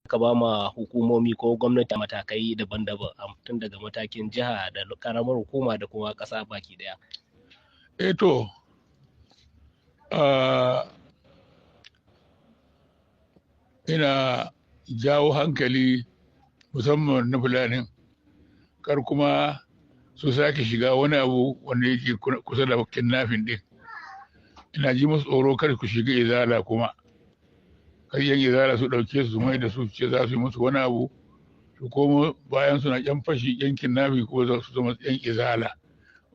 Ka ba ma hukumomi ko gwamnati matakai daban-daban, tun daga matakin jiha da karamar hukuma da kuma ƙasa baki daya? Eh to, ina jawo hankali musamman na Fulanin, kar kuma su sake shiga wani abu wanda yake kusa da kidnapping din. Ina ji musu tsoro kar ku shiga Izala, kuma kar yan Izala su ɗauke su mai da su ce za su yi musu wani abu, su komo bayan suna yan fashi, yan kidnapping, ko za su zama yan Izala,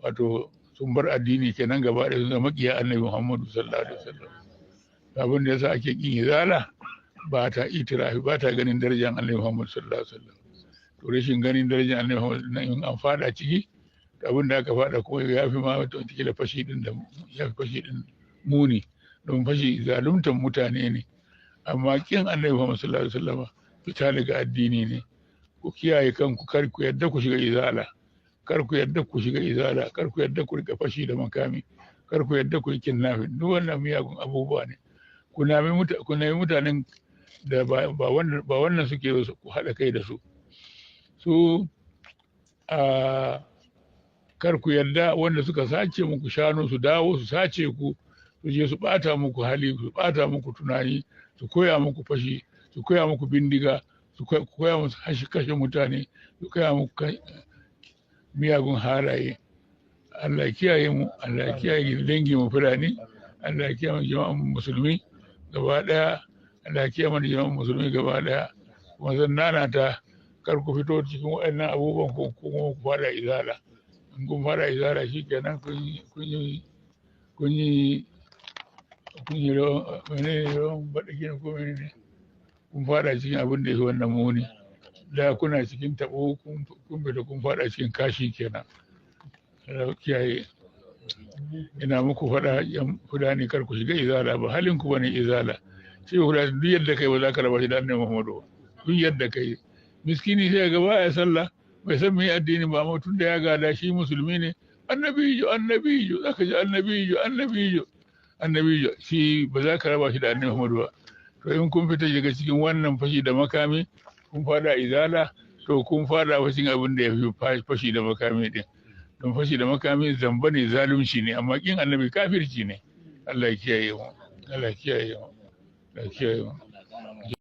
wato sun bar addini kenan gaba ɗaya, sun zama maƙiya Annabi Muhammadu sallallahu alaihi wasallam. Abin da yasa ake kin Izala, ba ta itirafi, ba ta ganin darajar Annabi Muhammadu sallallahu alaihi wasallam. To rashin ganin darajar Annabi Muhammadu nan, in an fada ciki, abin da aka fada kuma ya fi ma wata fashi din, da ya fi fashi din muni, don fashi zaluntan mutane ne, amma kin Annabi Muhammad sallallahu alaihi wasallam fita daga addini ne. Ku kiyaye kanku, kar ku yadda ku shiga Izala, kar ku yadda ku shiga Izala, kar ku yadda ku rika fashi da makami, kar ku yadda ku yi kidnapping. Duk wannan miyagun abubuwa ne. Ku nemi mutanen da ba wannan suke, ku haɗa kai da su. Su a kar ku yarda wanda suka sace muku shanu su dawo su sace ku, su je su bata muku hali, su bata muku tunani, su koya muku fashi, su koya muku bindiga, su koya musu hashi kashe mutane, su koya muku miyagun halaye. Allah kiyaye mu, Allah kiyaye dangi mu Fulani, Allah kiyaye jama'an musulmi gaba daya, Allah kiyaye mana jama'an musulmi gaba daya. Kuma zan nanata, kar ku fito cikin waɗannan abubuwan ku kuma ku fara Izala. In kun fara Izala, shikenan, kun yi rawan menene, rawan baɗaki ko menene, kun fara cikin abin da ya fi wannan muni. Da kuna cikin taɓo, kun fita kun fara cikin kashi kenan. Allah kiyaye. Ina muku faɗa, yan Fulani, kar ku shiga Izala, ba halin ku bane Izala. Shi Fulani duk yadda kai ba za ka raba shi da Annabi Muhammadu. Duk yadda kai miskini, sai ga baya sallah, bai san me addini ba, amma tun da ya gada shi musulmi ne, annabijo, annabijo, zaka ji annabijo, annabijo, annabijo, shi ba za ka raba shi da Annabi Muhammadu ba. To in kun fita shiga cikin wannan fashi da makami, kun fada Izala, to kun fada fashin abin da ya fi fashi da makami din, don fashi da makami zamba ne, zalunci ne, amma kin Annabi kafirci ne. Allah ya kiyaye mu, Allah ya kiyaye mu, Allah ya kiyaye mu.